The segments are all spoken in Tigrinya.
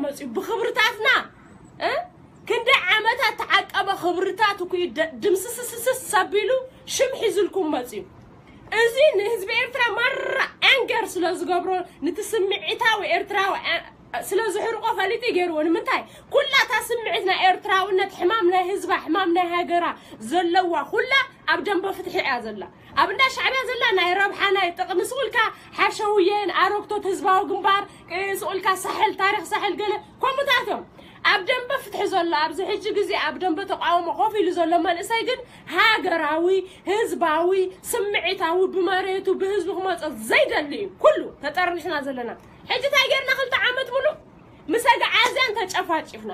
መፅዩ ብኽብርታትና እ? ክንደይ ዓመታት ተዓቀበ ክብርታት እኮ እዩ ደ- ድምስስስስ ኣቢሉ ሽም ሒዙልኩም መፅዩ። እዚ ንህዝቢ ኤርትራ ማራ ኣንገር ስለ ዝገብሮ፣ ንቲ ስምዒታዊ ኤርትራዊ ኣ- ስለ ዝሕርቆ ፈሊጡ ገይርዎ። ንምንታይ? ኩላታ ስምዒት ናይ ኤርትራውነት፣ ሕማም ናይ ህዝባ፣ ሕማም ናይ ሃገራ ዘለዋ ኩላ ኣብ ደንበ ፍትሒ እያ ዘላ። ኣብ እንዳ ሻዕብያ ዘላ ናይ ረብሓ ናይ ጥቕሚ ስቑልካ ሓሸውየን ኣረግቶት ህዝባዊ ግንባር፣ እ፣ ስቑልካ ሳሕል፣ ታሪኽ ሳሕል ገለ ከምኡታት እዮም። ኣብ ደንበ ፍትሒ ዘሎ ኣብዚ ሕጂ ግዜ ኣብ ደንበ ተቃውሞ ኮፍ ኢሉ ዘሎ መንእሰይ ግን ሃገራዊ፣ ህዝባዊ፣ ስምዒታዊ፣ ብመሬቱ ብህዝቢ ክመፀ ዘይደሊ እዩ። ኩሉ ተጠርኒፍና ዘለና ሕጂ እንታይ ጌርና ክልተ ዓመት ሙሉ ምስ ኣግዓዝያን ተጨፋጭፍና፣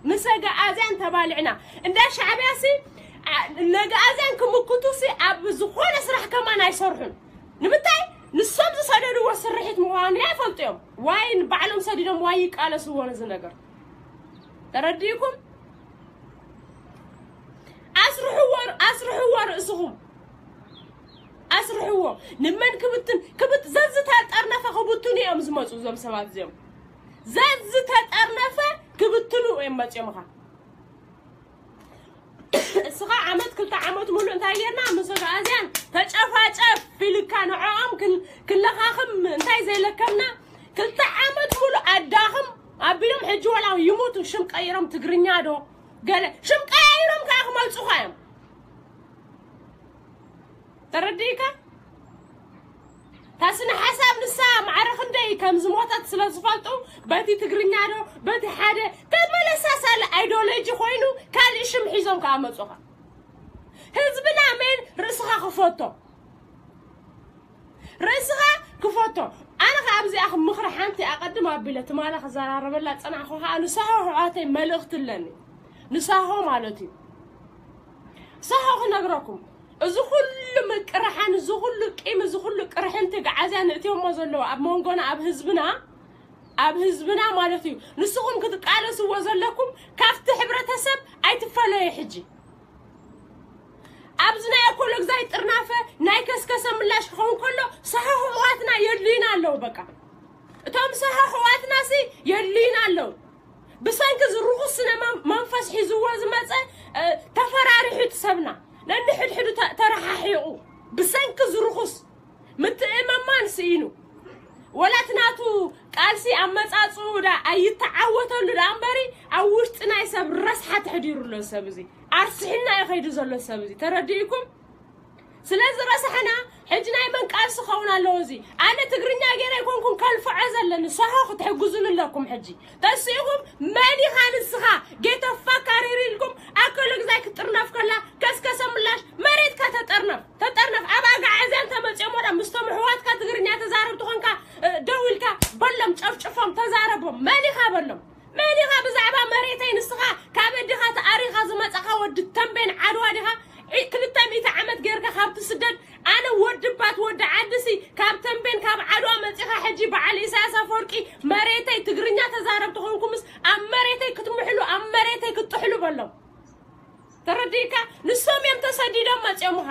ምስ ኣግዓዝያን ተባሊዕና። እንዳ ሻዕብያ ሲ ኣ- ነግኣዝያን ክምክቱ ሲ ኣብ ዝኾነ ስራሕ ከማን ኣይሰርሑን። ንምንታይ? ንሶም ዝሰደድዎ ስርሒት ምዃኑ ኣይፈልጡ እዮም። ዋይ ንባዕሎም ሰዲዶም ዋይ ይቃለስዎ ነዚ ነገር። ተረዲእኩም? ኣስርሕዎ፣ ኣስርሕዎ ርእስኹም። ኣስርሕዎ። ንመን ክብትን ክብት ዘዝተጠርነፈ ክብትኑ እዮም ዝመፁ እዞም ሰባት እዚኦም። ዘዝተጠርነፈ ክብትኑ እዮም መፅዮምኻ። እስኻ ዓመት ክልተ ዓመት ሙሉእ እንታይ ጌርና? ምስ ኣግኣዝያን ተጨፋጨፍ ኢልካ ንዕኦም ክን- ክለኻኽም እንታይ ዘይለከምና? ክልተ ዓመት ሙሉእ ኣዳኽም ኣቢሎም ሕጂ ወላ ይሙቱ ሽም ቀይሮም ትግርኛ ዶ ገለ ሽም ቀያይሮም ከዓ ክመልፁኻ እዮም። ተረዲእካ? ታስነ ሓሳብ ንሳ ማዕረ ክንደይ ከም ዝሞተት ስለ ዝፈልጡ በቲ ትግርኛ ዶ በቲ ሓደ ተመለሳሳሊ ኣይዲዮሎጂ ኮይኑ ካልእ ሽም ሒዞም ከዓ መፁኻ። ህዝብና መን ርእስኻ ክፈቶ ርእስኻ ክፈቶ። ኣነ ከዓ ኣብዚኣ ምኽሪ ሓንቲ ኣቐድም ኣቢለ ትማላ ክዘራረበላ ፀናሕኩ ከዓ ንሳሆ ኣሕዋተይ መልእኽቲ ኣለኒ። ንሳሆ ማለት እዩ። ሳሆ ክነግረኩም እዚ ኩሉ ምቅርሓን እዚ ኩሉ ቂም እዚ ኩሉ ቅርሕንቲ ግዓዝያ ንእትዮሞ ዘለዎ ኣብ መንጎና ኣብ ህዝብና ኣብ ህዝብና ማለት እዩ። ንስኹም ክትቃለስዎ ዘለኩም ካብቲ ሕብረተሰብ ኣይትፈለዩ። ሕጂ ኣብዚ ናይ ኣኮሎግዛይ ጥርናፈ ናይ ከስከሰ ምላሽ ክኸውን ከሎ ሰሓ ሕዋትና የድልዩና ኣለዉ። በቃ እቶም ሰሓ ሕዋትና ሲ የድልዩና ኣለዉ። ብሰንኪ ዝርኹስ ስነ መን- መንፈስ ሒዝዎ ዝመፀ እ፣ ተፈራሪሑ እቲ ሰብና ነንሕድሕዱ ተ- ተረሓሒቑ ብሰንኪ ዝርኹስ ምትእምማን ስኢኑ ወላ እቲ ናቱ ቃልሲ ኣመፃፅኡ ዳ ኣይተዓወተሉ ዳ እምበሪ ኣብ ውሽጢ ናይ ሰብ ረስሓ ተሕዲሩ ኣሎ። ሰብ እዚ ኣርስሕና እዩ ከይዱ ዘሎ ሰብ እዚ ተረዲእኩም። ስለዚ ረስሕና ሕጂ ናይ መን ቃልሲ ኸውን ኣለዎ እዚ ኣነ ትግርኛ ገይረ ኣይኮንኩም ከልፍዖ ዘለኒ ሰሆ ክትሕግዙን ኣለኩም። ሕጂ ተሲእኹም መን ኢኻ ንስኻ ጌተፋ ካሪር ኢልኩም ኣከሎ ግዛይ ክትጥርነፍ ከላ ከስከሰ ምላሽ መሬትካ ተጠርነፍ ተጠርነፍ ኣብ ኣጋዓዝያን ተመፅኦም ወዳ ምስቶም ኣሕዋትካ ትግርኛ ተዛረብቲ ኾንካ እ፣ ደው ኢልካ በሎም ጨፍጭፎም ተዛረቦም መን ኢኻ በሎም። መን ኢኻ ብዛዕባ መሬተይ ንስኻ ካብ ኣዲኻ ተኣሪኻ ዝመፃኻ ወዲ ተንቤን ዓድዋ ዲኻ ዒ- ክልተ ሚእቲ ዓመት ጌርካ ካብቲ ስደድ ኣነ ወዲ ባት ወዲ ዓድሲ ካብ ተንቤን ካብ ዓድዋ መፂኻ ሕጂ በዓል ኢሳያስ ኣፈወርቂ መሬተይ ትግርኛ ተዛረብቲ ኾንኩምስ ኣብ መሬተይ ክትምሕሉ ኣብ መሬተይ ክትጥሕሉ በሎም። ተረዲእካ? ንሶም እዮም ተሰዲዶም መፂኦምኻ።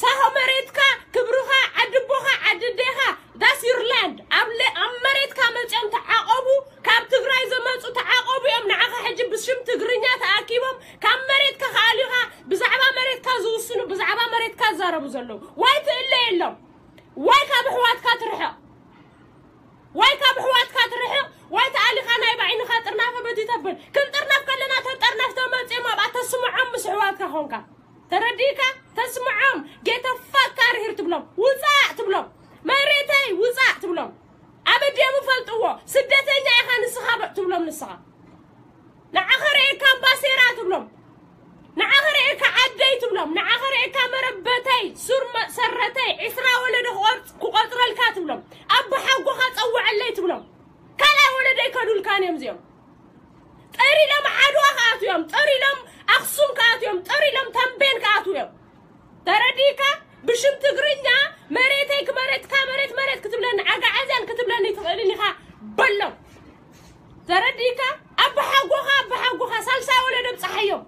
ሳሆ መሬትካ ክብርኻ ዓዲ ኣቦኻ ዓዲ ኣዴኻ that's your land ኣብ ለ- ኣብ መሬትካ መፂኦም ተዓቐቡ። ካብ ትግራይ ዝመፁ ተዓቐቡ እዮም ንዓኻ ሕጂ ብሽም ትግርኛ ተኣኪቦም ካብ መሬትካ ከኣልዩኻ ብዛዕባ መሬትካ ዝውስኑ ብዛዕባ መሬትካ ዝዛረቡ ዘለዉ ዋይ ትእለ የሎም። ዋይ ካብ ኣሕዋትካ ትርሕቕ ዋይ ካብ ኣሕዋትካ ትርሕቕ ዋይ ተኣሊኻ ናይ ባዕልኻ ጥርናፈ በቲ ተብል ክንጥርነፍ ከለና ተጠርነፍ ተመፅኦም ኣብኣ ተስምዖም ምስ ኣሕዋትካ ኾንካ ተረዲእካ ተስምዖም ጌተፋካ ርሂር ትብሎም ውፃእ ትብሎም መሬተይ ውፃእ ትብሎም ኣብ ኣዲኦም ፈልጥዎ ስደተኛ ኢኻ ንስኻ በ- ትብሎም ንስኻ ንዓኸ ርእየካ ኣምባሴራ ትብሎም ንዓኸ ርእየካ ዓደይ ትብሎም ንዓኸ ርእየካ መረበተይ ሱር መእሰረተይ ዕስራ ወለዶ ክቆርፅ- ክቆፅረልካ ትብሎም ኣቦሓጎኻ ፀውዐለይ ትብሎም ካልኣይ ወለዶ ኣይከዱልካን እዮም እዚኦም ጥር ኢሎም ዓድዋ ክኣትዉ እዮም ጥር ኢሎም ኣክሱም ክኣትዉ እዮም ጥር ኢሎም ተንቤን ክኣትዉ እዮም ተረዲእካ ብሽም ትግርኛ መሬተይ ክመሬትካ መሬት መሬት ክትብለኒ ኣጋዓዝያን ክትብለኒ ትኽእልን ኢኻ በሎም ተረዲእካ ኣባሓጎኻ ኣባሓጎኻ ሳልሳይ ወለዶ ብፅሓዮም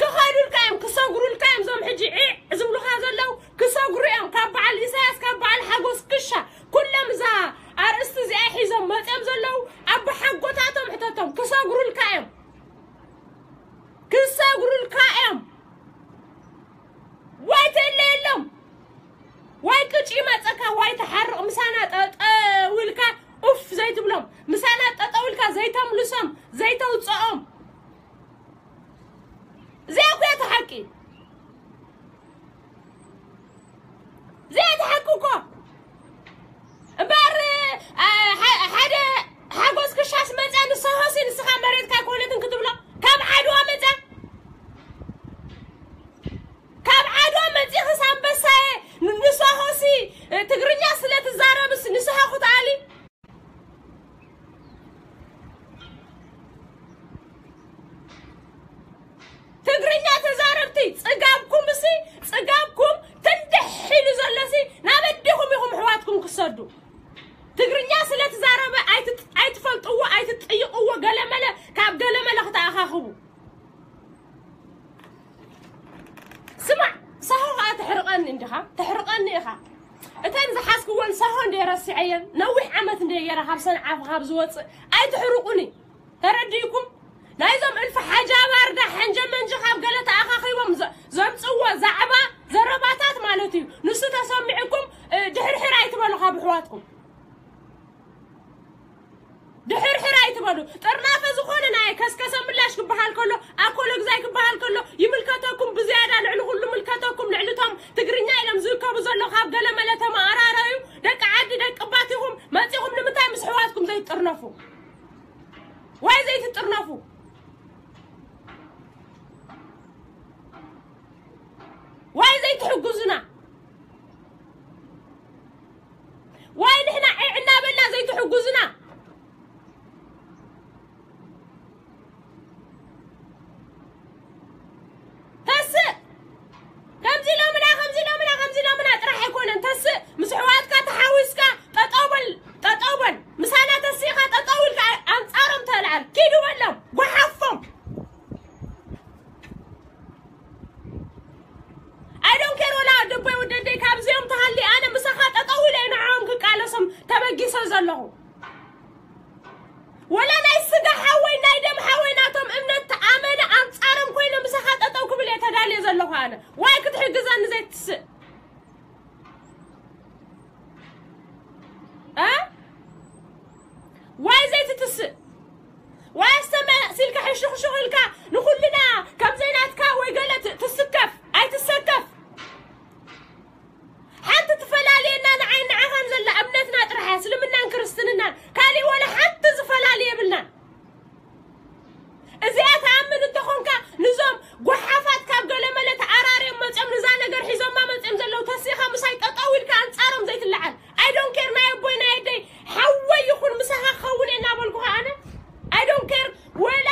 ክኸዱልካ እዮም ክሰጉሩልካ እዮም እዞም ሕጂ ዒዕ ዝብሉኻ ዘለዉ ክሰጉሩ እዮም ካብ በዓል ኢሳያስ ካብ በዓል ሓጎስ ክሻ ኩሎም እዛ ኣርእስቲ እዚኣ ሒዞም መፅኦም ዘለዉ ኣባሓጎታቶም ሕተቶም ክሰ ምሳና ጠጠው ኢልካ ዘይተምልሶም ዘይተውፅኦም። እዚኣ እኮ እያ እቲ ሓቂ። እዚኣ እቲ ሓቂ እኮ። እምበር፣ አ፣ ሓ-፣ ሓደ ሓጎስ ክሻስ መፅያ ንስኻ ሲ ንስኻ መሬትካ ኣይኮነትን ክትብሎ። ካብ ዓድዋ መፅያ። ካብ ዓድዋ መፂኽስ ኣንበሳየ ን-፣ ንስኻ ሲ ትግርኛ ስለ ትዛረብስ ንስኻ ክትኣሊ። ትግርኛ ተዛረብቲ ጽጋብኩም እሲ ጽጋብኩም ትንድሕ ኢሉ ዘሎሲ ናብ ኣዲኹም ኢኹም ኣሕዋትኩም ክሰዱ። ትግርኛ ስለ ትዛረበ ኣይትጥ-፣ ኣይትፈልጥዎ ኣይትጥይቕዎ ገለመለ ካብ ገለመለ ክትኣኻኽቡ። ስማዕ፣ ሳሆ ኸኣ ተሕርቐኒ እንዲኻ፣ ተሕርቐኒ ኢኻ። እተን ዝሓዝክወን ሳሆ እንደ ረሲዐየን፣ ነዊሕ ዓመት እንደ ገይረ ካብ ሰንዓ ካብ ዝወፅእ ኣይትሕርቑኒ። ተረዲእኩም? ናይዞም እልፊ ሓጃባር ዳ ሓንጀ መንጀ ካብ ገለ ተኣኻኺቦም ዘ-፣ ዘምፅዎ ዛዕባ ዘረባታት ማለት እዩ። ንሱ ተሰሚዕኩም፣ እ፣ ድሕርሕር ኣይትበሉ ካብ ኣሕዋትኩም። ድሕርሕር ኣይትበሉ። ጥርናፈ ዝኾነ ናይ ከስከሰ ምላሽ ክበሃል ከሎ፣ ኣኮሎግዛይ ክበሃል ከሎ፣ ይምልከተኩም ብዝያዳ፣ ልዕሊ ኩሉ ምልከተኩም፣ ልዕሊ እቶም ትግርኛ ኢሎም ዝእከቡ ዘሎ ካብ ገለ መለ ተመኣራረዩ፣ ደቂ ዓዲ፣ ደቂ ባት ኢኹም፣ መጺኹም ንምንታይ ምስ ኣሕዋትኩም ዘይትጥርነፉ? ዋይ ዘይትጥርነፉ? ዋይ ዘይትሕግዙና? ዋይ ንሕና ዒዕ እናበልና ዘይትሕግዙና? ተስእ! ከምዚ ኢሎምና፣ ከምዚ ኢሎምና፣ ከምዚ ኢሎምና ጥራሕ ኣይኮነን። ተስእ! ምስ ኣሕዋትካ ተሓዊስካ ጠጠው በል፣ ጠጠው በል። ምሳና ተሲእኻ ጠጠው ኢልካ ኣንጻሮም ተልዓል። ኪዱ በሎም፣ ጓሓፎም። I don't care ወላ ደቦይ ወደደይ ካብዚኦም ተሃሊ ኣነ ምሳኻ ጠጠው ኢለ ንዓኦም ክቃለሶም ተበጊሰ ዘለኹ። ወላ ናይ ስጋ ሓወይ ናይ ደም ሓወይ ናቶም እምነት ተኣመነ ኣንጻሮም ኮይነ ምሳኻ ጠጠው ክብል እየ ተዳልየ ዘለኹ ኣነ። ዋይ ክትሕግዘኒ ዘይትስእ? እ? ዋይ ዘይትትስእ? ዋይ ኣስተመ ሲልካ ሕሹኽሹኽ ኢልካ ንኹልና ከም ዘይናትካ ወይ ገለ ት-፣ ትስከፍ፣ ኣይትሰከፍ። ሓንቲ ትፈላልየና ንዓይ ንዓኻን ዘላ እምነትና ጥራሕ እያ፣ እስልምናን ክርስትንናን። ካሊእ ወላ ሓንቲ ዝፈላሊ የብልናን። እዚኣ ትኣምን እንተኾንካ፣ ንዞም ጓሓፋት ካብ ገለ መለ ተኣራርዮም መፅዮም፣ ንዛ ነገር ሒዞማ መፅዮም ዘለዉ ተሲኻ ምሳይ ጠጠው ኢልካ ኣንፃሮም ዘይትለዓል። I don't care፣ ናይ ኣቦይ ናይ ኣደይ ሓወይ ይኹን ምሳኻ ክኸውን እየ እናበልኩኻ ኣነ። I don't care፣ ወላ፣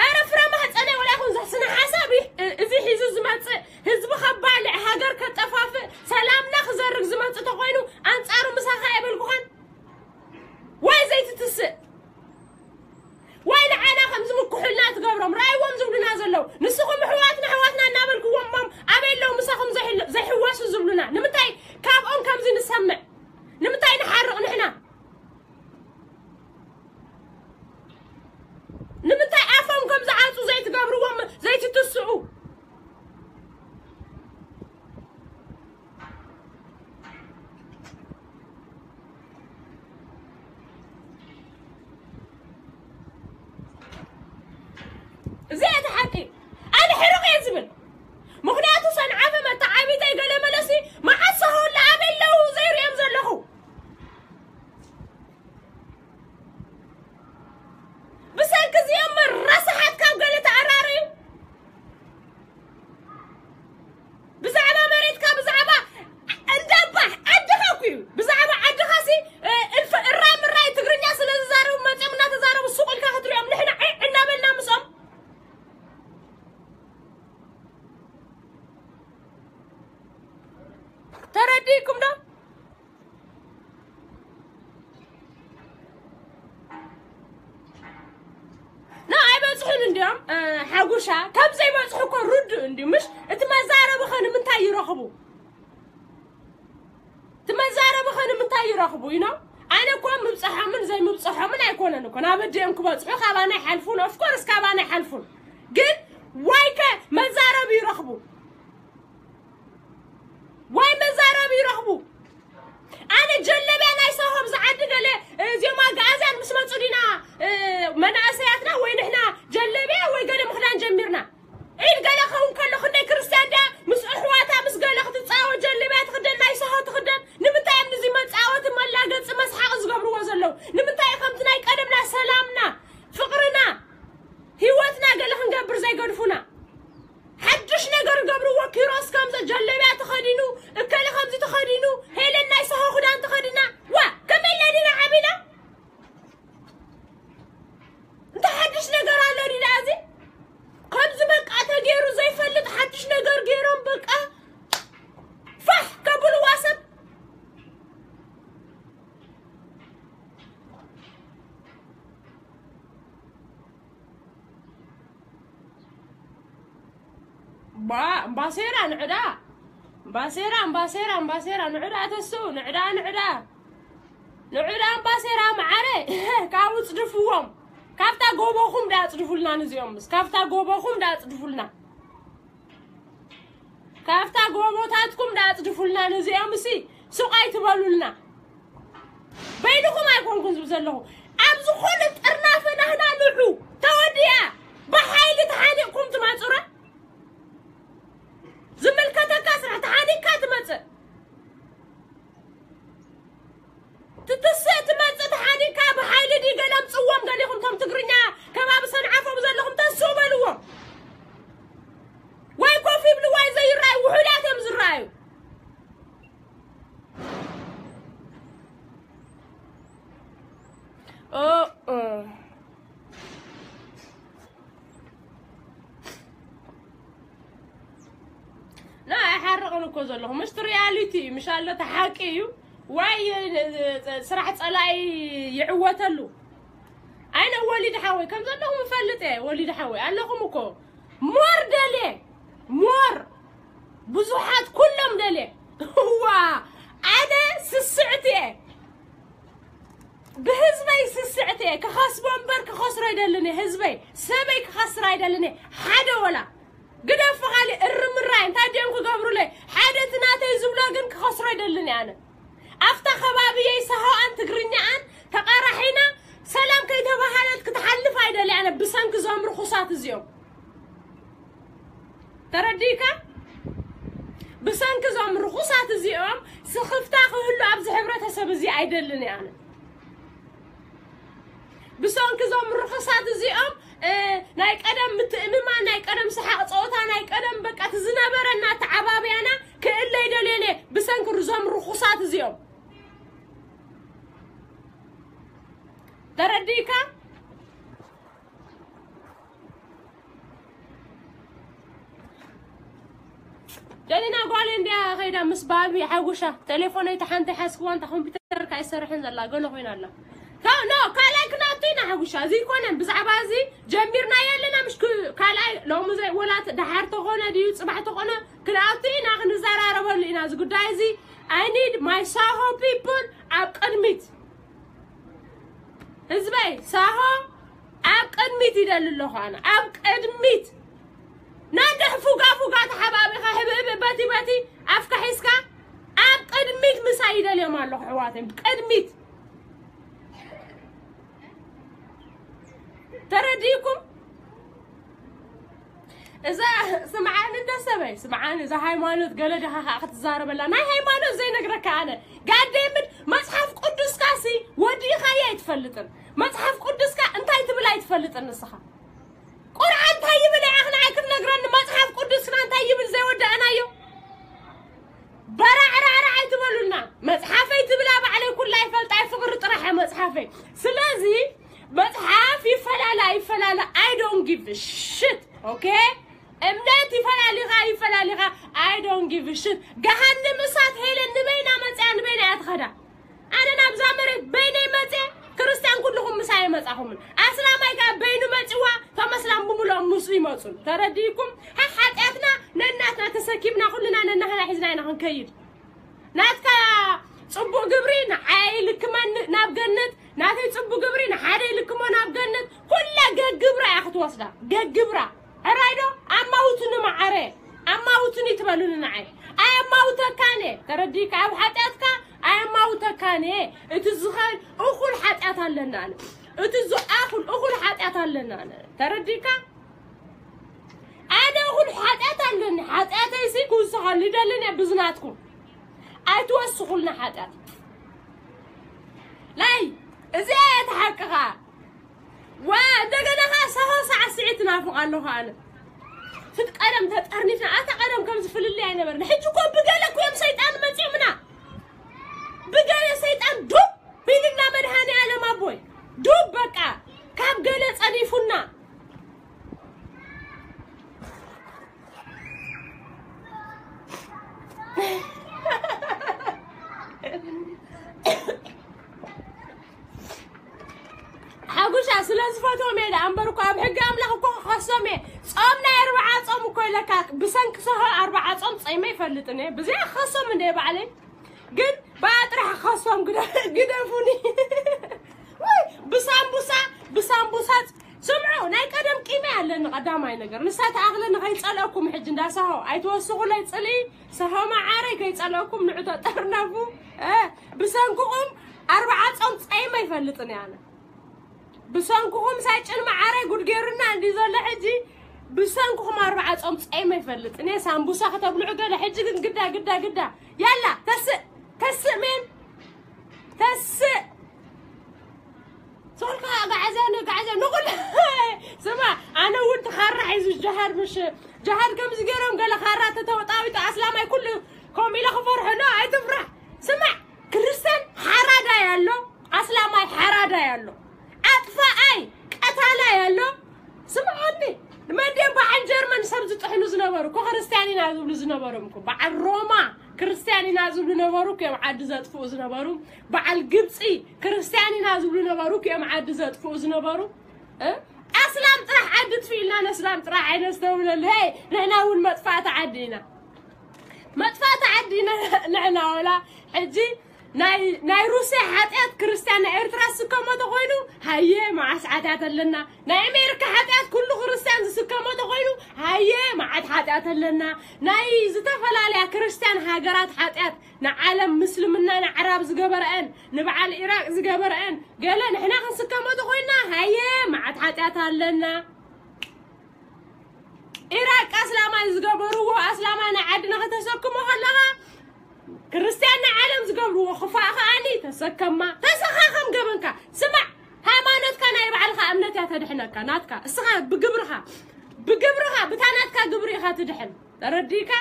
ኧረ ፍረ ማህፀነይ ወላ ይኹን፣ ዘ-፣ ስነ ሓሳብ ይ-፣ እዚ ሒዙ ዝመፅእ ህዝቢ ከባልዕ፣ ሃገር ከጠፋፍእ፣ ሰላምና ክዘርግ ዝመፅእ ተኾይኑ ኣንፃሩ ምሳኻ የበልኩኻን። ዋይ ዘይትትስእ? ዋይ ንዓና ከምዚ ምኩሕልና ትገብሮም? ራእይዎም ዝብሉና ዘለዉ። ንስኹም ኣሕዋትና፣ ኣሕዋትና እናበልክዎም እሞም ኣበይ ኣለዉ ምሳኹም ዘይሕል-፣ ዘይሕወሱ ዝብሉና? ንምንታይ ካብኦም ከምዚ ንሰምዕ? ንምንታይ ንሓርቕ ንሕና? ንምንታይ ኣፎም ከም ዝዓጹ ዘይትገብርዎም፣ ዘይትትስዑ? እዚኣ እቲ ሓቂ። ኣነ ሕርቕ እየ ዝብል። ምኽንያቱ ሰንዓፈ መተዓቢተይ ገለ መለሲ መዓት ሰሆላ ኣበይ ኣለዉ ዘይርእዮም ዘለኹ? ብሰንኪ እዚኦም ረሳሓት ካብ ገለ ተኣራርዩ። ብዛዕባ መሬትካ፣ ብዛዕባ እንዳባ ዓድኻ እኮ እዩ። ብዛዕባ ዓድኻ ሲ፣ እ፣ እልፍ እራ ምራይ ትግርኛ ስለ ዝዛረቡ መፅኦም እናተዛረቡ ሱቕ ኢልካ ክትሪኦም፣ ንሕና ዒዕ እናበልና ምስኦም። ተረዲእኩም ዶ? ና ኣይበጽሑን እንዲዮም፣ እ፣ ሓጉሻ። ከም ዘይበጽሑ እኮ ርዱእ እንዲዩ፣ ምሽ? እቲ መዛረቢ ኸ ንምንታይ ይረኽቡ? እቲ መዛረቢ ኸ ንምንታይ ይረኽቡ? You know? ኣነ እኮ ምብጽሖምን ዘይምብጽሖምን ኣይኮነን እኮ። ናብ ኣዲኦም ክበጽሑ ካባና ይሓልፉን፣ of course፣ ካባና ይሓልፉን። ግን ዋይ ከ መዛረቢ ይረኽቡ? ዋይ መዛረቢ ይረኽቡ? ኣነ ጀለብያ ናይ ሳሆም ዝዓዲ ገለ፣ እዚኦም ኣግኣዝያን ምስ መጹ ባ እምባሴራ ንዕዳ እምባሴራ እምባሴራ እምባሴራ ንዕዳ ተስኡ ንዕዳ ንዕዳ ንዕዳ እምባሴራ መዓረ ካብኡ ጽድፍዎም ካብታ ጎቦኹም ዳጽድፉልና ንዚኦም ምስ ካብታ ጎቦኹም ዳጽድፉልና ካብታ ጎቦታትኩም ዳጽድፉልና ንዚኦም ሲ ሱቕ ኣይትበሉልና በይንኹም ኣይኮንኩን ዝብ ዘለኹ ኣብ ዝኾነ ጥርናፈ ናህና ንሑ ተወዲኣ ብሓይሊ ተሓኒቕኩም ትመጹረ ዝምልከተካ ስራሕ ተሓኒካ ትመጽእ ትትስእ ትመጽእ ተሓኒካ ብሓይሊ ዲ ገለምጽዎም ገሊኹም ቶም ትግርኛ ከባቢ ሰንዓፎም ዘለኹም ተስኡ በልዎም ወይ ኮፍ ይብሉ ወይ ዘይረኣዩ ውሑዳት እዮም ዝረኣዩ ኦ ኦ ና ኣይሓርቕን እኮ ዘለኹ ምስቲ ሪያሊቲ እዩ ምሻሎ ተሓቂ እዩ ወይ ስራሕ ፀላኢ ይዕወተሉ ኣይነ ወሊድ ሓወይ ከም ዘለኹም እፈልጥ እየ ወሊድ ሓወይ ኣለኹም እኮ ሞር ደልየ ሞር ብዙሓት ኩሎም ደልየ ዋ ኣነ ስስዕቲ እየ ብህዝበይ ስስዕቲ እየ ክኸስቦ እምበር ክኸስሮ ኣይደልን እየ ህዝበይ ሰበይ ክኸስር ኣይደልን እየ ሓደ ወላ ግደፍ ኻሊ እርምራይ እንታይ ድዮም ክገብሩለይ ሓደ እቲ ናተይ ዝብሎ ግን ክኸስሮ ኣይደልን እየ ኣነ ኣብታ ከባብየይ ሳሆኣን ትግርኛኣን ተቓራሒና ሰላም ከይተባሃለት ክትሓልፍ ኣይደልያ ኣነ ብሰንኪ እዞም ርኹሳት እዚኦም ተረዲእካ ብሰንኪ እዞም ርኹሳት እዚኦም ስኽፍታ ክህሉ ኣብዚ ሕብረተሰብ እዚ ኣይደልን እየ ኣነ ብሰንኪ እዞም ርኹሳት እዚኦም ናይ ቀደም ምትእምማን ናይ ቀደም ሰሓቕ ፀወታ ናይ ቀደም በቃ እቲ ዝነበረና ተዓባብያና ክእለይ ደልየለ ብሰንኪ እዞም ርኹሳት እዚኦም ተረዲእካ ጀኒና ጓል እንዲያ ኸይዳ ምስ ባቢ ሓጉሻ ቴሌፎነይ ተሓንቲ ሓስክዋ እንታ ኮምፒተር ካይሰርሕን ዘላ ገለ ኮይና ኣላ ኖ ካልኣይ ክናቱ ኢና ሓጉሻ እዚ ይኮነን ብዛዕባ እዚ ጀሚርና ያለና ምሽ ካልኣይ ሎሚ ዘይ ወላት ደሓር ተኾነ ድዩ ፅባሕ ተኾነ ክናቱ ኢና ክንዘራረበሉ ኢና እዚ ጉዳይ እዚ I need my Saho people ኣብ ቅድሚት ህዝበይ ሳሆ ኣብ ቅድሚት ይደሊ ኣለኹ ኣነ ኣብ ቅድሚት ናንድሕ ፉጋ ፉጋ ተሓባቢኻ ህብእብእ በቲ በቲ ኣፍካ ሒዝካ ኣብ ቅድሚት ምሳይ ይደልዮም ኣለኹ ኣሕዋተይ ቅድሚት ተረዲእኩም እዛ ስምዓኒ እንደ ሰበይ ስምዓኒ እዛ ሃይማኖት ገለ ድኻ ከዓ ክትዛረበላ ናይ ሃይማኖት ዘይነግረካ ኣነ ጋዴምድ መፅሓፍ ቅዱስካ ሲ ወዲእኻዮ ኣይትፈልጥን መፅሓፍ ቅዱስካ እንታይ ትብል ኣይትፈልጥን ንስኻ ቁርዓን እንታይ ይብል ኢኻ ንዓይ ክትነግረኒ መፅሓፍ ቅዱስና እንታይ ይብል ዘይወዳእናዮ በራዕራዕራ ኣይትበሉና መፅሓፈይ ትብላ ባዕለይ ኩላ ይፈልጣ ፍቅሪ ጥራሕ መፅሓፈይ ስለዚ መፅሓፍ ይፈላለ ይፈላለ I don't give shit okay እምነት ይፈላሊኻ ይፈላሊኻ I don't give shit ገሃንም እሳት ሄለን ንበይና መፅያ ንበይና እያ ትኸዳ ኣነ ናብዛ መሬት በይነይ መፅየ ክርስትያን ኩልኹም ምሳይ መፃኹምን ኣስላማይ ከዓ በይኑ መፅዋ ተመስላም ብምልኦም ምስኡ ይመፁን ተረዲእኩም ሓ ሓጢኣትና ነናትና ተሰኪምና ኩልና ነናህና ሒዝና ኢና ክንከይድ ናትካ ፅቡቅ ግብሪ ንዓይ ልክመኒ ናብ ገነት ናተይ ፅቡቅ ግብሪ ንሓደ ይልክሞ ናብ ገነት ኩላ ገግብራ እያ ክትወስዳ ገግብራ ሕራይ ዶ ኣማውትኒ መዓረ ኣማውትኒ ትበሉኒ ንዓይ ኣየማውተካን እየ ተረዲእካ ኣብ ሓጢኣትካ ኣየማውተካን እየ እቲ ዝኸል እኹል ሓጢኣት ኣለና ኣነ እቲ ዝኣኹል እኹል ሓጢኣት ኣለና ኣነ ተረዲእካ ኣነ እኹል ሓጢኣት ኣለኒ ሓጢኣተይሲ ክውስኸሉ ይደልን እየ ብዝናትኩም ኣይትወስኹልና ሓጢኣት ላይ እዚ እየ ተሓቅኻ ዋ እንደገና ኸዓ ሰሆ ሳዕስዒት ናፍቕ ኣለኹ ኣነ ትት ቀደም ተጠርኒፍና ኣታ ቀደም ከምዚ ፍልልይ ኣይነበርና ሕጂ እኮ ብገለ እኮ እዮም ሰይጣን መፂኦምና ብገለ ሰይጣን ዱብ ቢልልና መድሃኒ ኣለም ኣቦይ ዱብ በቃ ካብ ገለ ፀዲፉና ሓጉሻ ስለ ዝፈትዎም እየ ደኣ እምበር እኮ ኣብ ሕጊ ኣምላኽ እኮ ክኸሶም እየ። ጾም ናይ ኣርብዓ ጾም እኮ ኢለካ፣ ብሰንኪ ሰሆ ኣርብዓ ጾም ጸይመ ይፈልጥን እየ። ብዚኣ ክኸሶም እንደ ባዕለይ። ግን ብኣ ጥራሕ ክኸሶም ግደ-፣ ግደፉኒ። ወይ ብሳምቡሳ፣ ብሳምቡሳ ፅ-፣ ስምዑ፣ ናይ ቀደም ቂመ ኣለኒ። ቀዳማይ ነገር ንሳ ተኣኽለኒ ከይጸልአኩም ሕጂ እንዳ ሰሆ ኣይትወስኹለይ ጽልኢ። ሰሆ መዓረይ ከይጸልአኩም ንዑ ተጠርነፉ። እ፣ ብሰንክኹም ኣርብዓ ጾም ጸይመ ይፈልጥን እየ ኣነ። ብሰንኩኹም ሳጭን መዓረይ ጉድ ገይሩና እንዲ ዘሎ ሕጂ። ብሰንኩኹም ኣርብዓ ጾም ጸይመ ይፈልጥ። እኔ ሳምቡሳ ከተብልዑ ገለ ሕጂ ግን ግዳ፣ ግዳ፣ ግዳ። ያላ፣ ተስእ፣ ተስእ ሜን፣ ተስእ። ሶልካ ጋዕዘ፣ ንጋዕዘ፣ ንኹሉ። ስማ፣ ኣነ እውን ትኻራ ሒዙ ጀሃድ ምሽ፣ ጀሃድ ከምዚ ገይሮም ገለ ካራ ተተወጣዊጡ ኣስላማይ ኩሉ ከምኡ ኢለ ክፈርሖ፣ ኖ፣ ኣይትፍራሕ። ስማዕ፣ ክርስቲያን ሓራዳይ ኣሎ፣ ኣስላማይ ሓራዳይ ኣሎ። ኣጥፋኣይ፣ ቀታላይ ኣሎ። ስምዓኒ፣ ንመን ድዮም በዓል ጀርመን ሰብ ዝጥሕኑ ዝነበሩ እኮ ክርስቲያን ኢና ዝብሉ ዝነበሮም እኮ። በዓል ሮማ ክርስቲያን ኢና ዝብሉ ነበሩ እኮ እዮም ዓዲ ዘጥፍኡ ዝነበሩ። በዓል ግብፂ ክርስቲያን ኢና ዝብሉ ነበሩ እኮ እዮም ዓዲ ዘጥፍኡ ዝነበሩ። እ? ኣስላም ጥራሕ ዓዲ ጥፍእልና፣ ነስላም ጥራሕ ኣይነስተውለሉ። ሄይ፣ ንሕና እውን መጥፋእቲ ዓዲ ኢና። መጥፋእቲ ዓዲ ኢና ንሕና። ወላ ሕጂ ናይ፣ ናይ ሩስያ ሓጢኣት ክርስቲያን ናይ ኤርትራ ዝስከሞ ተኾይኑ፣ ሃየ፣ መዓስ ሓጢኣት ኣለና። ናይ ኣሜሪካ ሓጢኣት ኩሉ ክርስቲያን ዝስከሞ ተኾይኑ፣ ሃየ፣ መዓት ሓጢኣት ኣለና። ናይ ዝተፈላለያ ክርስቲያን ሃገራት ሓጢኣት፣ ንዓለም ምስልምና ንዓራብ ዝገበረአን፣ ንበዓል ኢራቅ ዝገበረአን፣ ገለ ንሕና ክንስከሞ ተኾይንና፣ ሃየ፣ መዓት ሓጢኣት ኣለና። ኢራቅ ኣስላማይ ዝገበርዎ፣ ኣስላማይ ናይ ዓድና ከተሰክሞ ከለኻ፣ ክርስቲያን ናይ ዓለም ዝገብርዎ ክፋእ ከኣኒ ተሰከማ። ተሰኻኸም ገበንካ። ስማዕ፣ ሃይማኖትካ ናይ ባዕልኻ እምነት እያ ተድሕነካ፣ ናትካ። እስኻ ብግብርኻ፣ ብግብርኻ፣ ብታ ናትካ ግብሪ ኢኻ ትድሕን። ተረዲእካ?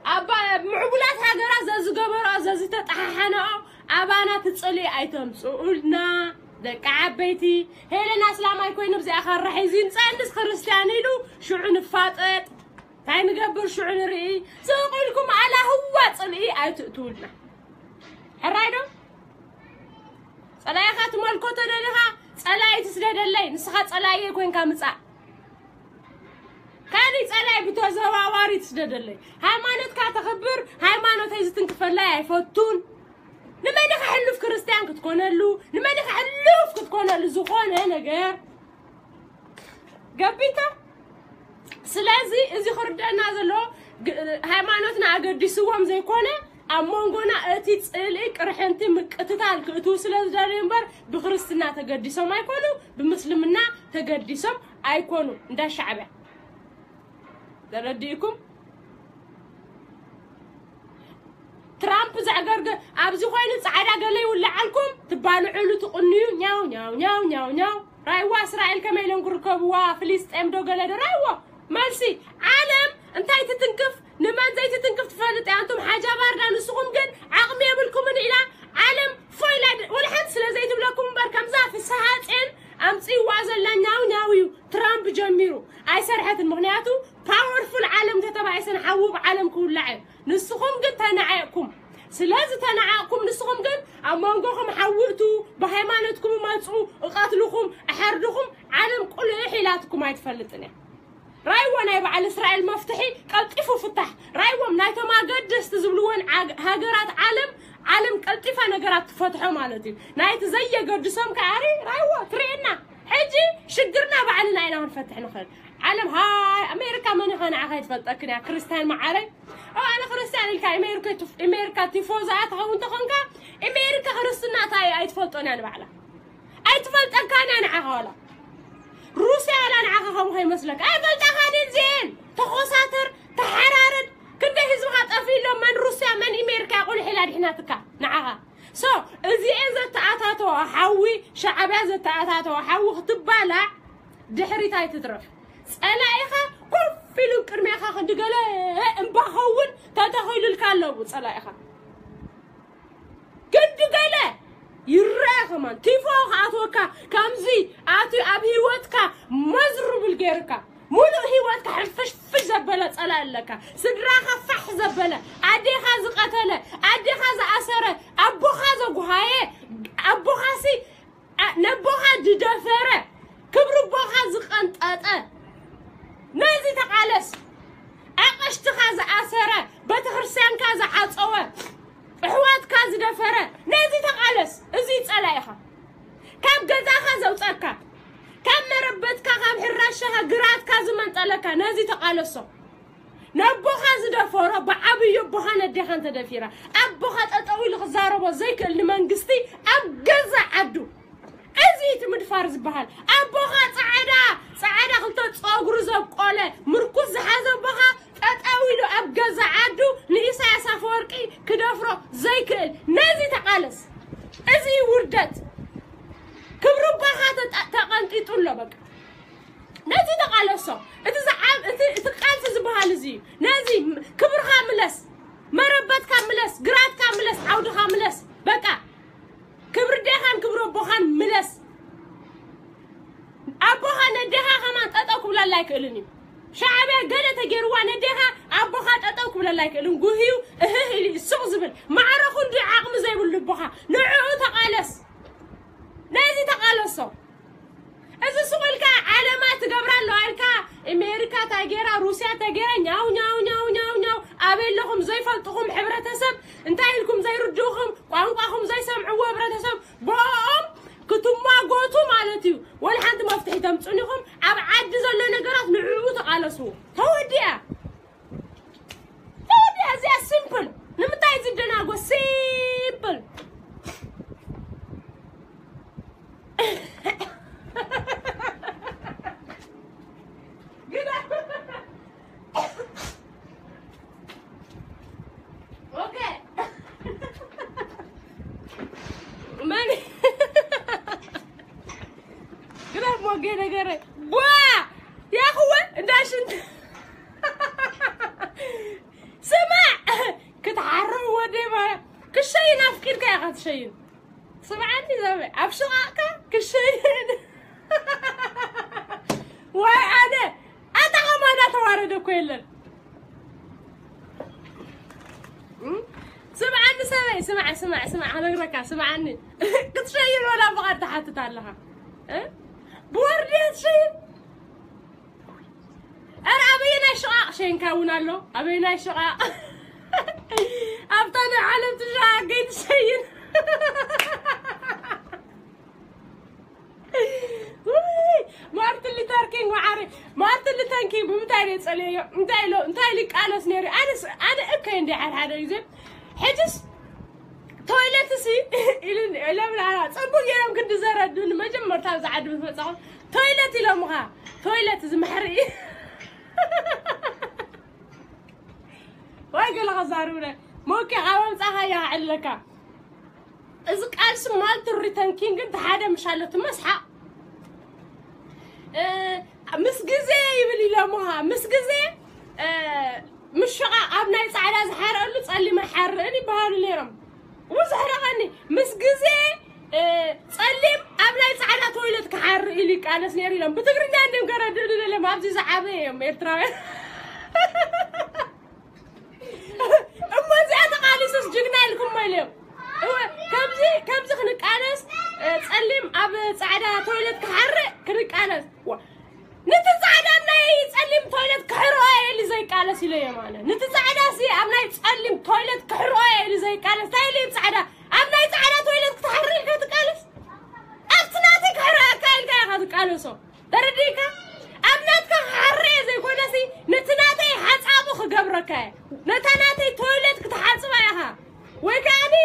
ኣብ ምዕቡላት ሃገራት ዘዝገበርኦ፣ ዘዝተጠሓሓነኦ፣ ኣባና ትጽልኢ ኣይተምጽኡልና። ደቂ ዓበይቲ፣ ሄለን ኣስላማይ ኮይኑ ብዚኣ ከርሕ እዩ ዝንጸንስ ክርስቲያን ኢሉ ሽዑ ንፋጠጥ። እንታይ ንገብር ሽዑ ንርኢ። ስቕ ኢልኩም ኣላህዋ ጽልኢ ኣይትእትውልና። ሕራይ ዶ? ጸላኢኻ ትመልኮ ተደሊኻ፣ ጸላኢ ትስደደለይ። ንስኻ ጸላኢየ ኮይንካ ምጻእ። ካሊእ ጸላኢ ብተዘዋዋሪ ትስደደለይ። ሃይማኖትካ ተኽብር፣ ሃይማኖተይ ዝትንክፈለይ ኣይፈቱን። ንመን ኢኻ ሕሉፍ ክርስቲያን ክትኮነሉ? ንመን ኢኻ ሕሉፍ ክትኮነሉ ዝኾነ ነገር? ገቢታ? ስለዚ እዚ ክርደአና ዘሎ ግ-፣ ሃይማኖትና ኣገዲስዎም ዘይኮነ፣ ኣብ መንጎና እቲ ጽልኢ፣ ቅርሕንቲ፣ ምቅትታል ክእትዉ ስለ ዝደልዩ እምበር ብክርስትና ተገዲሶም ኣይኮኑ፣ ብምስልምና ተገዲሶም ኣይኮኑ። እንዳ ሻዕብያ። ተረዲእኩም? ትራምፕ ዘዕገርገ ኣብዚ ኮይኑ ጻዕዳ ገለ ይውልዓልኩም፣ ትባልዑሉ፣ ትቕንዩ፣ ኛው፣ ኛው፣ ኛው፣ ኛው፣ ኛው። ራይዋ እስራኤል ከመይ ኢሎም ክርከብዋ፣ ፍልስጤም ዶ ገለ ዶ? ራይዋ መልሲ፣ ዓለም እንታይ ትትንክፍ፣ ንመን ዘይትትንክፍ ትፈልጥ እያ። ኣንቱም ሓጃ ባርዳ፣ ንስኹም ግን ዓቕሚ የብልኩምን ኢላ ዓለም ፎይላ ድ-፣ ወላ ሓንቲ ስለ ዘይትብለኩም እምበር፣ ከምዛ ፍስሃ ጽዮን ኣምጽእዋ ዘላ ኛው ኛው እዩ። ትራምፕ ጀሚሩ ኣይሰርሐትን። ምኽንያቱ ፓወርፉል ዓለም ተተባኢሰን ሓዊ ብዓለም ክውላዕ እዩ። ንስኹም ግን ተናዒቕኩም። ስለዚ ተናዓቕኩም ንስኹም ግን ኣብ መንጎኹም ሓዊ እቱ፣ ብሃይማኖትኩም መፁ፣ እቐትልኹም፣ እሐርድኹም፣ ዓለም ቁልሕ ኢላትኩም ኣይትፈልጥን እያ። ራይዎ ናይ በዓል እስራኤል መፍትሒ ቀልጢፉ ፍታሕ። ራይዎም ናይቶም ኣገደስቲ ዝብልወን ዓግ-፣ ሃገራት ዓለም፣ ዓለም ቀልጢፋ ነገራት ትፈትሖ ማለት እዩ። ናይቲ ዘየገድሶም ከኣሪ ራይዎ ትርእየና። ሕጂ ሽግርና ባዕልና ኢና ክንፈትሕ ንኽእል። ዓለም ሃይ ኣሜሪካ መን ኢኻ ንዓኻ ይትፈልጠክን እያ ክርስቲያን መዓረይ። ኦ ኣነ ክርስቲያን ኢልካ ኣሜሪካ ቲፍ-፣ ኣሜሪካ ቲፎዛ ትኸውን ተኾንካ ኣሜሪካ ክርስትና እንታይ እዩ ኣይትፈልጦን እያ ንባዕላ። ኣይትፈልጠካን እያ ንዓኻ ዋላ። ሩስያ ዋላ ንዓኻ ከምኡ ከይመስለካ። ኣይፈልጣኻን እየን እዚኤን። ተኾሳተር፣ ተሓራረድ። ክንደይ ህዝብኻ ጠፊእሎም መን ሩስያ መን ኣሜሪካ ቁልሕ ኢላ ድሕናትካ ንዓኻ። ሶ እዚኤን ዘተኣታተዋ ሓዊ፣ ሻዕብያ ዘተኣታተዋ ሓዊ ክትባላዕ ድሕሪት ኣይትትረፍ። ጸላኢኻ ኮፍ ኢሉ ቅድሜኻ ክንዲ ገለ እምባ ኸውን ተተኺሉልካ ኣለዉ ጸላኢኻ። ክንዲ ገለ ይረአ ከማን ቲፎ ክኣትወካ ከምዚ ኣቲ ኣብ ህይወትካ መዝርብል ገይርካ ሙሉእ ህይወትካ ሕፍሽፍሽ ዘበለ ጸላኢ ኣለካ። ስድራኻ ፋሕ ዘበለ፣ ኣዴኻ ዝቐተለ፣ ኣዴኻ ዝኣሰረ፣ ኣቦኻ ዘጉሃየ፣ ኣቦኻሲ ኣ-፣ ነቦኻ ዝደፈረ፣ ኢኻ። ካብ ገዛኻ ዘውፀካ፣ ካብ መረበትካ፣ ካብ ሕራሻኻ፣ ግራትካ ዝመንጠለካ፣ ነዚ ተቓለሶ። ነቦኻ ዝደፈሮ ብዓብዩ ኣቦኻ ነዴኻን ተደፊራ። ኣቦኻ ጠጠው ኢሉ ክዛረቦ ዘይክእል ንመንግስቲ ኣብ ገዛ ዓዱ። እዚ እቲ ምድፋር ዝበሃል። ኣቦኻ ጻዕዳ፣ ጻዕዳ ክልተ ጸጉሩ ዘብቆለ፣ ምርኩስ ዝሓዘ ኣቦኻ ጠጠው ኢሉ ኣብ ገዛ ዓዱ ንኢሳያስ ኣፈወርቂ ክደፍሮ ዘይክእል። ነዚ ተቓለስ። እዚ ውርደት። ክብሪ ኣቦኻ ተጠ-፣ ተቐንጢጡ ኣሎ በቃ። ነዚ ተቓለሶ። እቲ ዝዓብ-፣ እቲ፣ እቲ ቃልሲ ዝበሃል እዚ እዩ። ነዚ ም-፣ ክብርኻ ምለስ። መረበትካ ምለስ። ግራትካ ምለስ። ዓውድኻ ምለስ። በቃ። ክብሪ ኣዴኻን ክብሪ ኣቦኻን ምለስ። ኣቦኻ ነዴኻ ከማን ጠጠው ክብለላ ኣይክእልን እዩ። ሻዕብያ ገለ ተገይርዋ ነዴኻ ኣቦኻ ጠጠው ክብለላ ኣይክእልን። ጉህዩ እህህ ኢሉ እዩ ሱቕ ዝብል። ማዕረ ክንዱ ዓቕሚ ዘይብሉ ኣቦኻ። ንዕኡ ተቓለስ። ነዚ ተቓለሶ። እዚ ሱቕ ኢልካ ዓለማ ትገብራ ኣለዋ ኢልካ፣ ኣሜሪካ እንታይ ገይራ፣ ሩስያ እንታይ ገይራ፣ ኛው፣ ኛው፣ ኛው፣ ኛው፣ ኛው። ኣበይ ኣለኹም ዘይፈልጥኹም ሕብረተሰብ፣ እንታይ ኢልኩም ዘይርድእኹም፣ ቋንቋኹም ዘይሰምዕዎ ሕብረተሰብ፣ ብኦም ክትሟጎቱ ማለት እዩ። ወላ ሓንቲ መፍትሒ ተምጽኡን ኢኹም፣ ኣብ ዓዲ ዘሎ ነገራት ንዕኡ ተቓለስዎ። ተወዲኣ። ተወዲኣ እዚኣ ሲምፕል። ንምንታይ ዝደናጎ ሲምፕል። ግዳ ኦኬ። መን ግዳ ሞጌ ነገር ቧ ያኽወ እንዳሽንት ስማዕ ክትሓርም ወደይ ማለት ክሸይን ኣፍቂድካ ኢኻ ትሸይን። ስምዓኒ ዘበ ኣብ ሽቓቕካ ክሸይን። ዋይ ኣነ ኣታ ኸማና ተዋረደ እኮ የለን። እም? ስምዓኒ ሰበይ፣ ስማዕ፣ ስማዕ፣ ስማዕ፣ ክነግረካ፣ ስምዓኒ። ክትሸይን ወላ ፍቓድ ትሓትት ኣለኻ። እ? ብወርድያ ትሸይን? ኧረ ኣበየናይ ሽቓቕ ሸይንካ እውን ኣሎ? ኣበየናይ ሽቓቕ? ኣብታ ናይ ዓለም ትሽቓቕ ገይትሸይን። ውይ፣ ማርቲን ሉተር ኪንግ መዓረይ። ማርቲን ሉተር ኪንግ ብምንታይ ድየ ጸልየዮ? እንታይ ኢሎ-፣ እንታይ ኢሉ ይቃለስ ነይሩ? ኣነስ-፣ ኣነ እከይ እንደ ሓደ ሓደ ግዜ። ሕጅስ ቶይለት ሲ ኢሉኒ፣ ኢሎምና፣ ጽቡቅ ገይሮም ክንዲ ዘረዱኒ፣ መጀመርታ ኣብዚ ዓዲ ምስ መጻኹ፣ ቶይለት ኢሎምኻ፣ ቶይለት እዚ መሕርኢ። ወይ ገለ ከዛርቡና፣ ሞኬ ካብ ኣምጻኻያ ኣለካ። እዚ ቃልሲ ማርቲን ሉተር ኪንግ ግን ሓደ ምሽ ኣሎ፣ እቲ መስሓቕ። እ፣ ምስ ግዜ ይብል ኢሎምኻ፣ ምስ ግዜ፣ እ፣ ምሽቓቕ ኣብ ናይ ጻዕዳ ዝሓረአሉ ጸሊም ኣይሓርእን ይበሃሉ ነይሮም። እውን ዘሕረቐኒ፣ ምስ ግዜ፣ እ፣ ጸሊም ኣብ ናይ ጻዕዳ ቶይለት ክሓርእ ኢሉ ይቃለስ ነይሩ ኢሎም። ብትግርኛ እንድዮም ከረድእሉ ደልዮም፣ ኣብዚ ዝዓበየ እዮም ኤርትራውያን። እሞ እዚኣ ተቓሊሱስ ጅግና ኢልኩሞ ኢልዮም። እወ፣ ከምዚ፣ ከምዚ ክንቃለስ፣ እ፣ ጸሊም ኣብ ጻዕዳ ቶይለት ክሓርእ ክንቃለስ። ዋ፣ ነቲ ጻዕዳ ኣብ ናይ ጸሊም ቶይለት ክሕርኦ እየ ኢሉ ዘይቃለስ ኢለዮ ማለት። ነቲ ጻዕዳ ሲ ኣብ ናይ ጸሊም ቶይለት ክሕርኦ እየ ኢሉ ዘይቃለስ። እንታይ ኢሉ እዩ ጻዕዳ? ኣብ ናይ ጻዕዳ ቶይለት ክትሓርእ ኢልካ ትቃለስ? ኣብቲ ናተይ ክሕርኣካ ኢልካ ኢኻ ትቃለሶ። ተረዲእካ? ኣብ ናትካ ክሓርእ እየ ዘይኮነሲ፣ ነቲ ናተይ ሓጻቡ ክገብረካ እየ። ነታ ናተይ ቶይለት ክትሓጽባ ኢኻ። ወይ ከኣኒ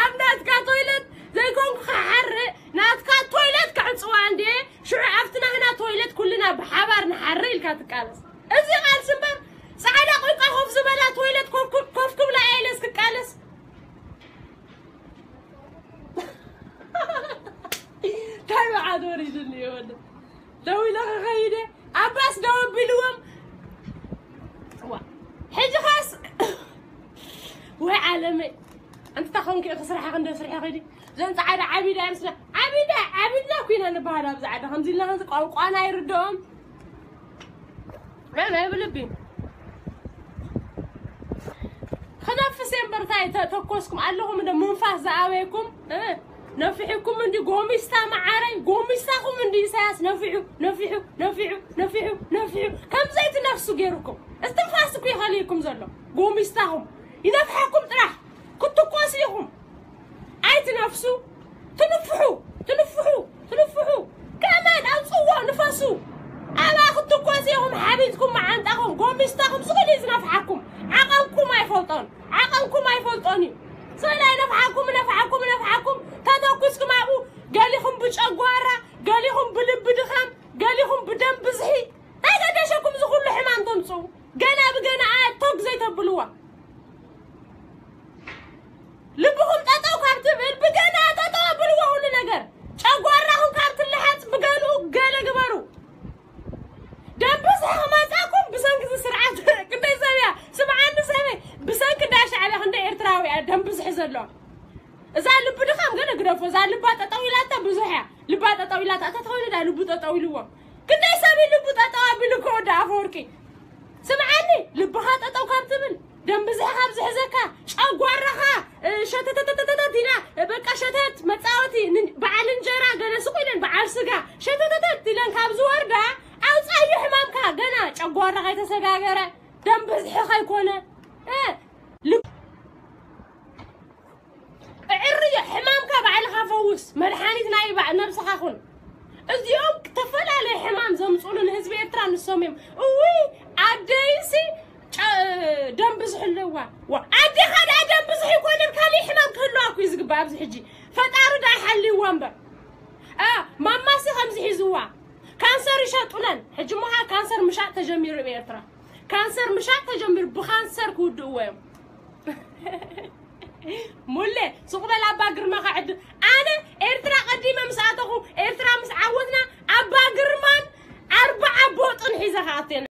ኣብ ናትካ ቶይለት ዘይኮንኩ ክሓርእ፣ ናትካ ቶይለት ክዕጽዋ እንድየ፣ ሽዑ ኣብቲ ናህና ቶይለት ኩልና ብሓባር ንሓርእ ኢልካ ትቃለስ። እዚ ቃልሲ እምበር፣ ጻዕዳ ቆይቃ ኮፍ ዝበላ ቶይለት ኮፍ፣ ኮፍ ክብላ እየ ኢለስ ክቃለስ። እንታይ መዓት ወሪዱኒ ይወደ። ደው ኢለ ክኸይደ፣ ኣባስ ደው ኣቢልዎም። ዋ፣ ሕጂ ኸስ፣ ወይ ዓለመይ። ኣንቲ እንታይ ኮንኪ ኢኺ ስራሕኺ እንደ ስርሒ ኸይዲ። ዘን ጻዕዳ ዓቢዳ እየን ስለ-፣ ዓቢዳ፣ ዓቢድና እኮ ኢና ንበሃል ኣብዚ ዓዲ። ከምዚ ኢልና ክንዚ ቋንቋና ኣይርድኦም። ናይ፣ ናይ ብልቢ። ክነፍስ እየ እምበር እንታይ ተተኮስኩም ኣለኹም እንደ ምንፋስ ዝኣበየኩም? እ? ነፊሕኩም እንዲ ጎሚስታ መዓረይ፣ ጎሚስታኹም እንዲ ኢሳያስ ነፊሑ፣ ነፊሑ፣ ነፊሑ፣ ነፊሑ፣ ነፊሑ። ከም ዘይቲ ነፍሱ ገይሩኩም። እስትንፋስ እኮ ይኸልየኩም ዘሎ። ጎሚስታኹም። ይነፍሓኩም ጥራሕ። ክትኮሱ ኢኹም። ኣይ ትነፍሱ፣ ትንፍሑ፣ ትንፍሑ፣ ትንፍሑ። ገመድ ኣውፅዎ፣ ንፈሱ። ኣባ ክትኮስ ኢኹም ሓቢጥኩም መዓንጣኹም ጎሚስታኹም ዝኽእል እዩ ዝነፍሓኩም። ዓቐንኩም ኣይፈልጦን፣ ዓቐንኩም ኣይፈልጦን እዩ። ስእሊ ኣይነፍሓኩም፣ ነፍሓኩም፣ ነፍሓኩም። ተተኩስኩም ኣብኡ ገሊኹም ብጨጓራ፣ ገሊኹም ብልቢ ድኻም፣ ገሊኹም ብደም ብዝሒ። እንታይ ገደሸኩም እዚ ኩሉ ሕማም ተምፅኡ? ገና ብገና ኣያ ቶግ ዘይተብልዋ። ልብኹም ጠጠው ካብ ትብል ብገና ጠጠው ኣብልዎ ሁሉ ነገር። ጨጓራኹም ካብ ትለሓፅ ብገንኡ ገለ ግበሩ። ደም ብዝሒ ክመፃኩም ብሰንኪ እዚ ስርዓት። ክንደይ ሰብ እያ? ስምዓኒ ሰበይ፣ ብሰንኪ እንዳ ሻዕብያ ክንደይ ኤርትራዊ እያ ደም ብዝሒ ዘለዋ። እዛ ልቢ ድኻም ገለ ግደፎ። እዛ ልባ ጠጠው ኢላታ ብዙሕ እያ። ልባ ጠጠው ኢላታ እታ ተወልዳ ልቡ ጠጠው ኢልዎ። ክንደይ ሰብ እዩ ልቡ ጠጠው ኣቢሉ ከወደ ኣፈወርቂ? ስምዓኒ፣ ልብኻ ጠጠው ካብ ትብል፣ ደም ብዝሒ ካብ ዝሕዘካ፣ ጨጓራኻ፣ እ፣ ሸተተተተተተት ኢላ፣ እ፣ በቃ ሸተት መጻወቲ፣ ን-፣ በዓል እንጀራ ገለ ስቕ ኢለን፣ በዓል ስጋ፣ ሸተተተት ኢለን ካብ ዝወርዳ፣ ኣውጻዮ ሕማምካ፣ ገና ጨጓራ ከይተሰጋገረ፣ ደም ብዝሒ ከይኮነ፣ እ፣ ልብ-፣ እዕርዮ፣ ሕማምካ ባዕልኻ ፈውስ፣ መድሓኒት ናይ ባዕ-፣ ነብስኻ ኩን። እዚኦም ዝተፈላለየ ሕማም ዘምፅኡሉ ንህዝቢ ኤርትራ ንሶም እዮም። እውይ፣ ኣደይሲ ጨ-፣ ደም ብዙሕ ኣለዋ። ዋ፣ ኣዴኻ ደኣ ደም ብዙሕ ይኮነን፣ ካሊእ ሕማም ክህልዋ እኮ እዩ ዝግባእ ኣብዚ ሕጂ። ፈጣሪ ደኣ ሓልይዋ እምበር። አ፣ ማማሲ ከምዚ ሒዝዋ። ካንሰር ይሸጡለን። ሕጂ እሞ ኸዓ ካንሰር ምሻጥ ተጀሚሩ ኣብ ኤርትራ። ካንሰር ምሻጥ ተጀሚሩ፣ ብካንሰር ክውድእዎ እዮም። ሙሌ፣ ሱቕ በል ኣባ ግርማኻ ዕድል። ኣነ ኤርትራ ቀዲመ ምስ ኣተኹ፣ ኤርትራ ምስ ዓወትና፣ ኣባ ግርማን ኣርብዓ ቦጥን ሒዘ ክኣቱ እየ።